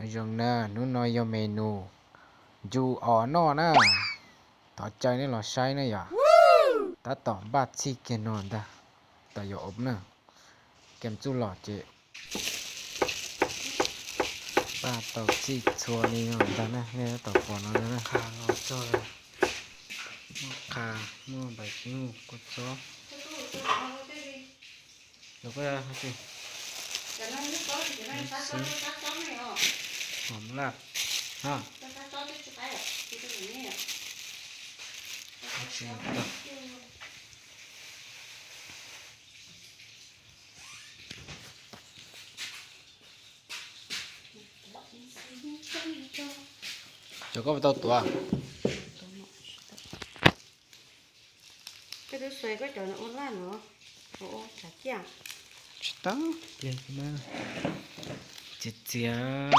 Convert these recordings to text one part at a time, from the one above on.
Nyob zoo na, hnub no yog menu ncu os noj na. Thov caw nej los saib na yom. Tab tom npaj txhij kiag no ntag. Tab tom yuav ua na, kem txuj lom ces npaj tau txhij txhua li no ntag na, nej tab tom pom no na. Muaj qha, muaj npais nyuj, kua txob. Los koj xwb, hom laj, ha. Cov koj tau tuav. Koj twb xuas koj cov ua laj no, ua tsav ciaj. Tsis tau, cia txias txias.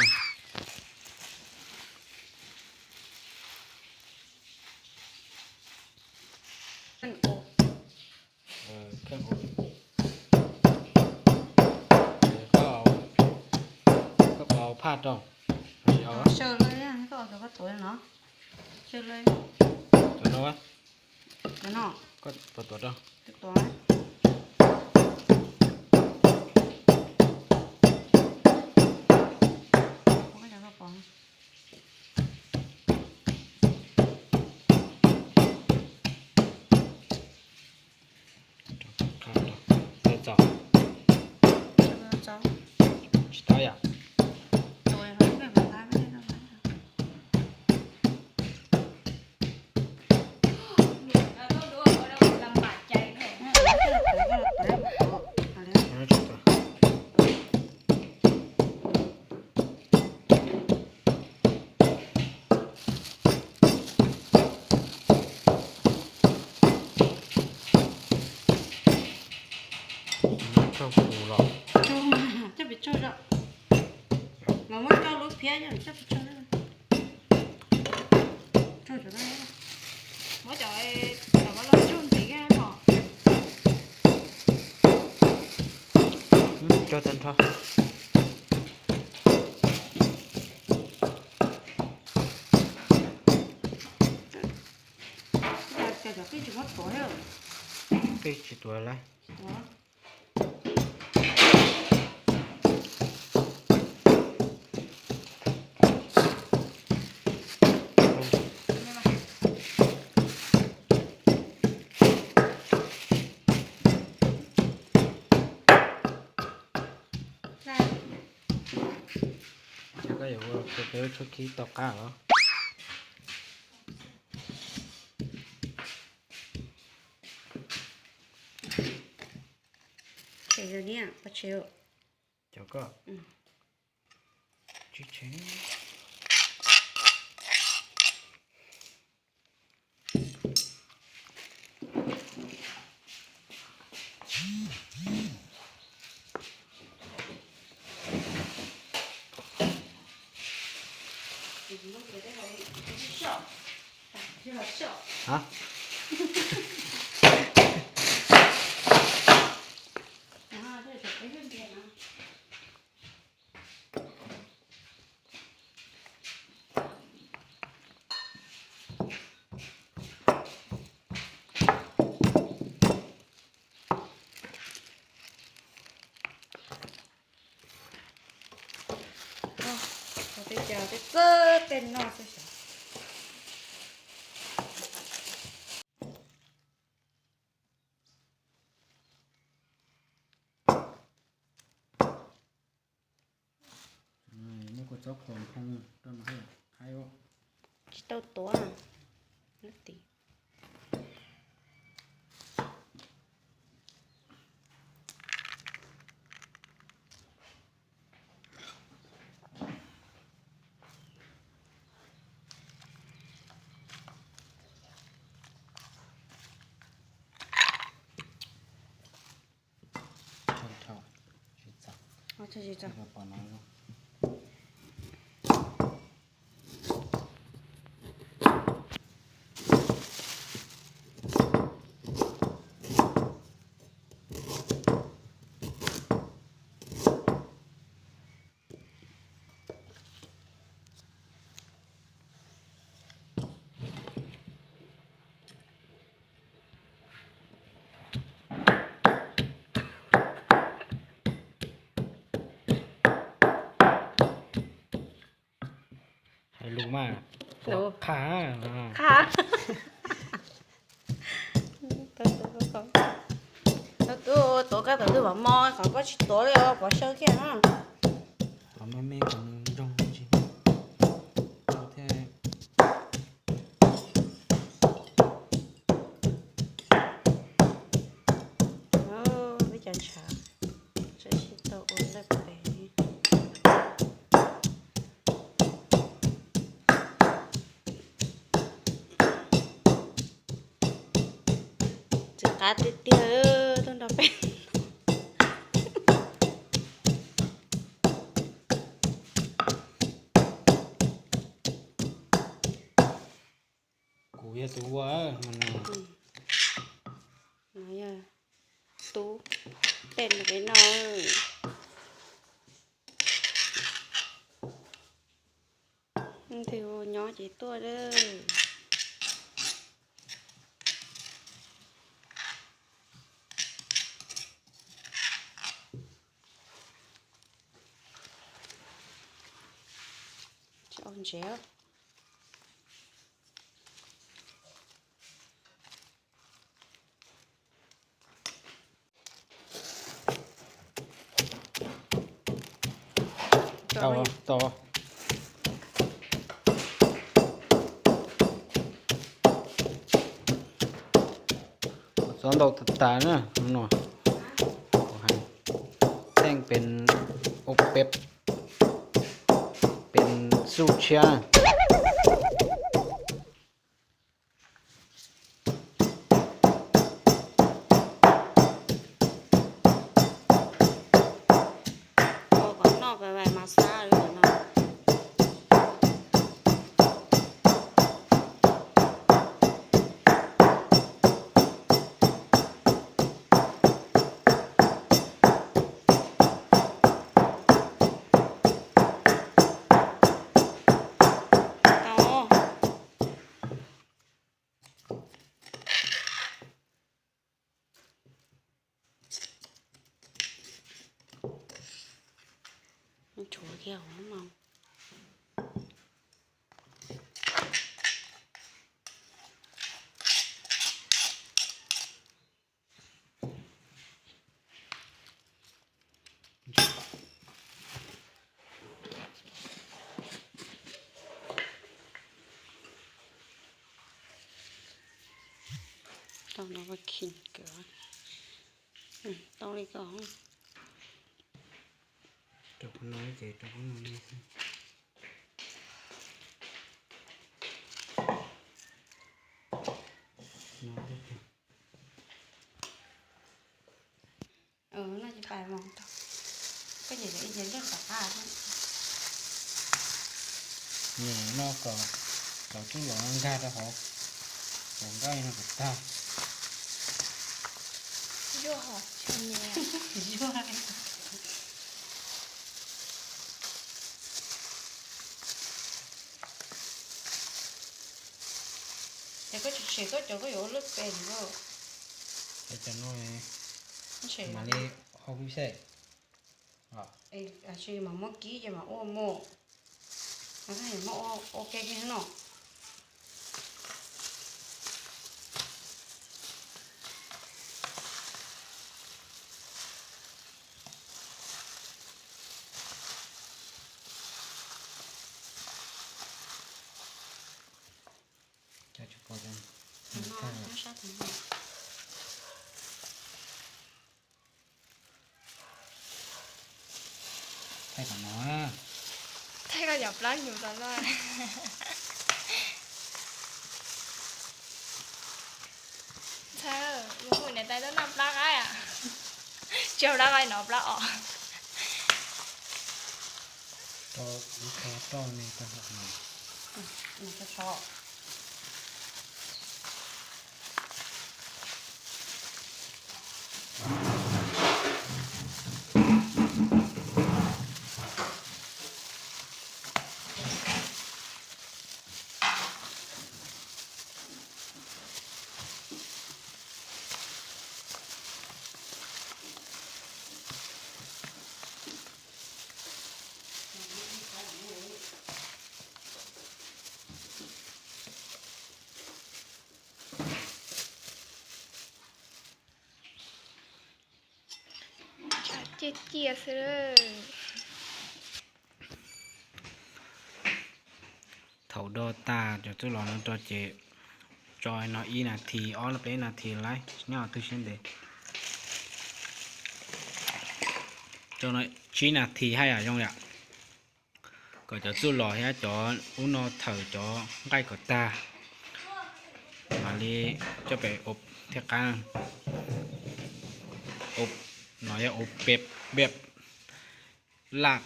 Koj pov phaj rau. Xyaw lawm, koj tuav no. Xyaw lawm. Cov no, koj tuav tuav rau. Tsis tau yom. Coj pes tsawg zog, los muab coj lub phiab coj pes tsawg. Muab cov, cov los tsuj ntxiv no. Cog tag nrho. Cov qij tsis muab tuav thiab. Qij tsis tuav lawm. Koj yuav ua peb tshuab khib tau qab los? Cov koj. Tej cas tej txawj tej no xwb xyov. Muab kua txob khuam nphoo rau no thiab qhaib ua. Tsis tau tuav. Mas qha, qha. Tau tuav koj tau twb vam mo qhov koj tsis tuav li os, pov xyaw kiag na. Tuav me me kom nws zoo tsis thiaj. Peb cov ntshav tseem tsis tau ua ntej pem. Txiv qab tiag tiag tuaj nrog peb. Kuv yog tus ua mas no. No yog tub tej no peb no. Leej twg nyob ces tuaj lawm. Tsis ua ntsev. Tau, tau. Txhob ntau tas tas na no. Teej pes ua peb, pes xuj tshiab. Ua kom noj mas xab li no. Tshuav kiag hauv mas. Tau no khij kawg. Tau li ko. Rau qhov no ces rau qhov no li xwb. No tib. Noj tsis pais mas tau. Koj nyiam ib ce nrog tom qab. Nyiam no kom, kom tub los nkag rau hauv, kom nqaij no kom tag. Yuaj hov, yuaj. Ces koj tsis tshem koj cov koj yuav ua lub pes lauj. Cov no mam li hau lub xej. Tsis mam muab kib ces mam ua mus. Mas koj muab ua ke kiag no. Thaij kom no. Thaij koj cov plab nyuv tau loj. Ntxhais, mus hu niam tais tuaj noj plab qaib. Tsis plab qaib no, plab os. Rau ib qho roj me rau hauv no. Ciaj ciaj xwb. Thaum do tag cov txuj lom no rau ces tso no ib nas this ob peb nas this lawm, nyob twb siab ntev. Tso no tsib nas this haj yam zoo yom. Kom cov txuj lom thiab cov ub no thawm cov nqaij kom tag, mam li coj pem ua thiaj qab. No yog ua peb biaj laj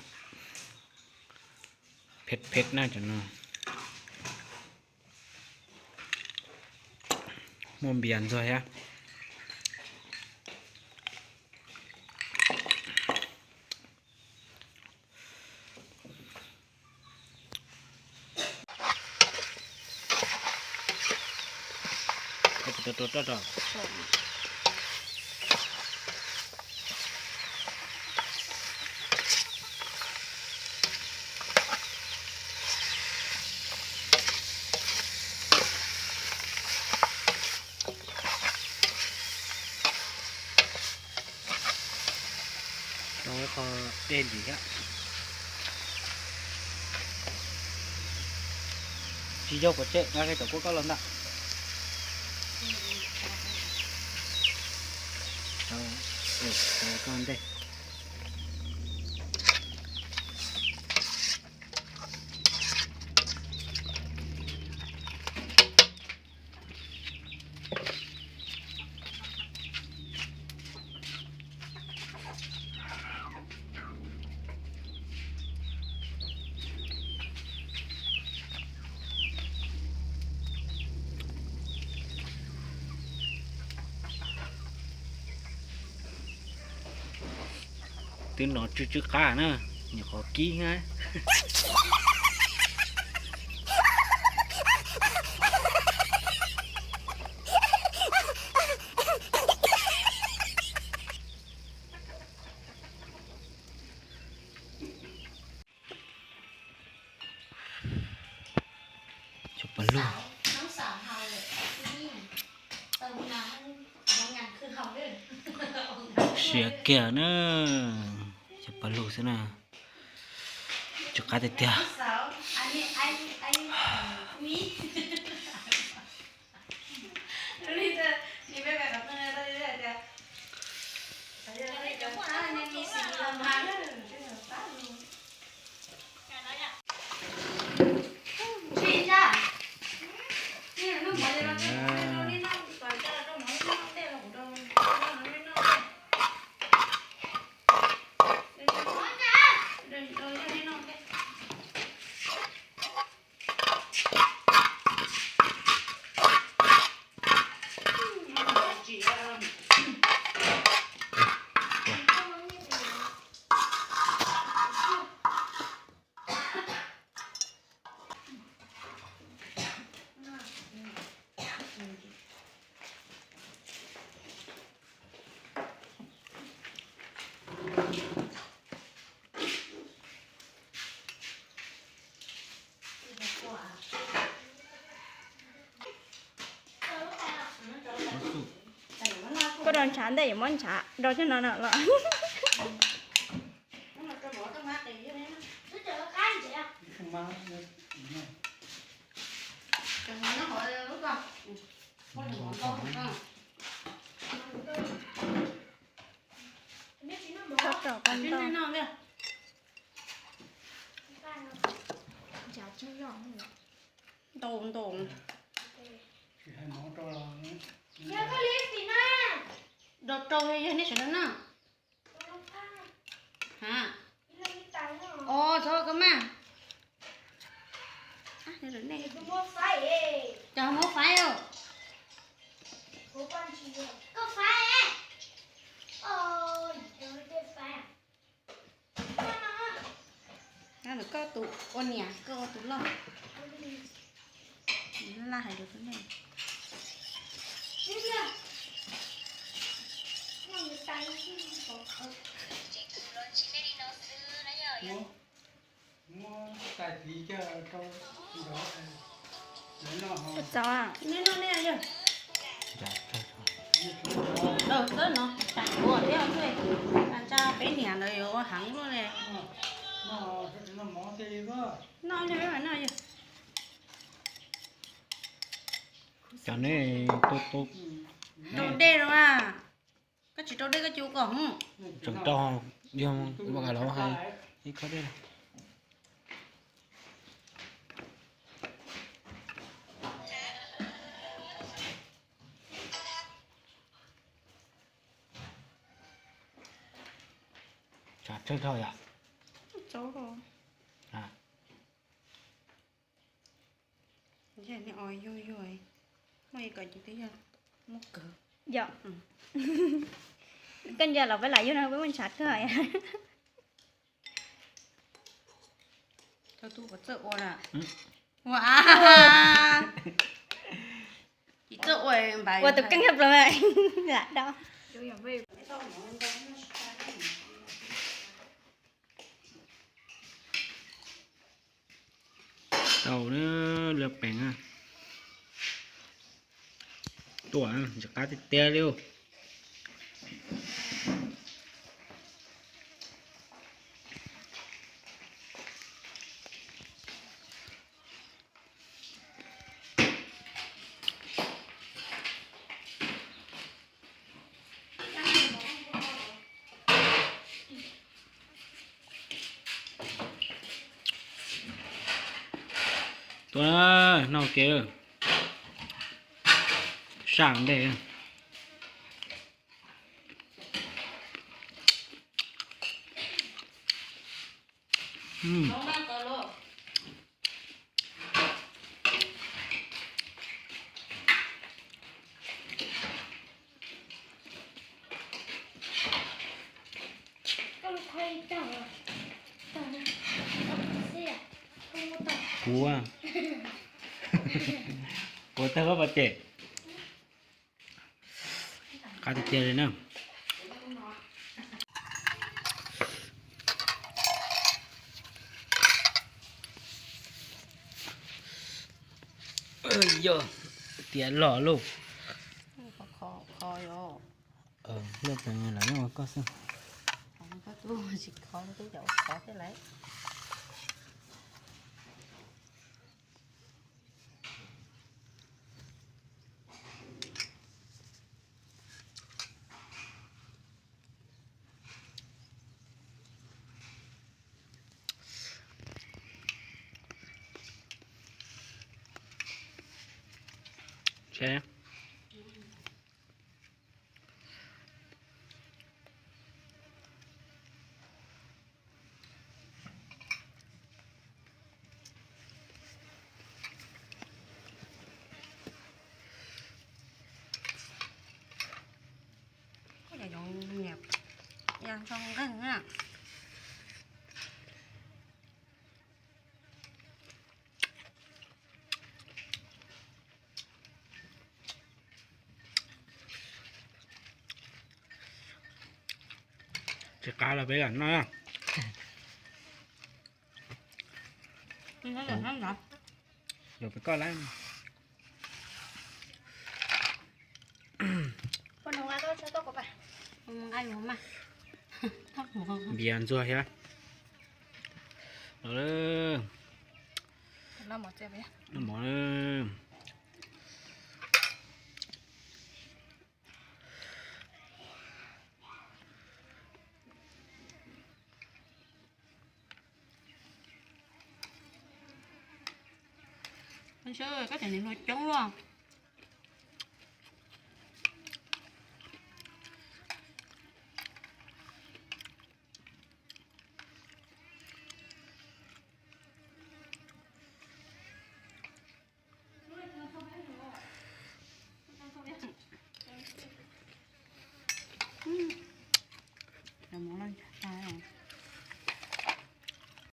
phem phem na cov no. Muaj npias ntxuag thiab. Rau qhov dej ntim thiab. Tsis yog puas tseg, nqa kiag cov kua koj los ntawm. Rau koj ntej. Twb no tsw tsw qab na, nyuam qhuav kib na. Cov paj lug siav kiag na, cov paj lug xwb na, tsw qab tiag tiag. Koj rau ntshav ntej yuav muab ntshav rau cov no no los. Tso rau koj ntau. Ntau ntau. Rau rau yog nej sawv daws na. Ha. Os, txhob koj maj. Cov muab faib os. Koj tus ua niam, koj ua tus loj. Laj hais rau tus nej. Txaus. Tab no tais kuv thiab, tais Peb niam lawv yuav ua heev luaj li. Noj, noj, noj. Cov nej tu tu. Rau dej rau a. Koj tsis rau dej koj cia kom hwv. Tseem rau, yog ua ka lav hais ib khob dej. Tshav tsawg dhau yom? Yog, yog, muaj ib kom ces twb yog muaj kawg. Yog. Koj nco los peb lam yug no peb muaj ntshav kawg. Thaum twg puas txawj ua na? Ua, tsis txawj ua, ua tus keej plaws lam do. Tau na, lawv peem na. Tuaj ntsis qab tiag tiag li. Tuaj noj ke, saj ntej. Kuv, kuv tag koj pom ces. Qab tiag tiag li na. Yog tias los lauj. Lub peev lawv nyob ua koj xwb. Koj cov yoov niam yog ntsoo nqeeg na. Tsis qab los peb lam noj. Yuav peb koj lawm. Npias ntxuag thiab. Los, noj mov. Koj cov niam hluas coob luaj.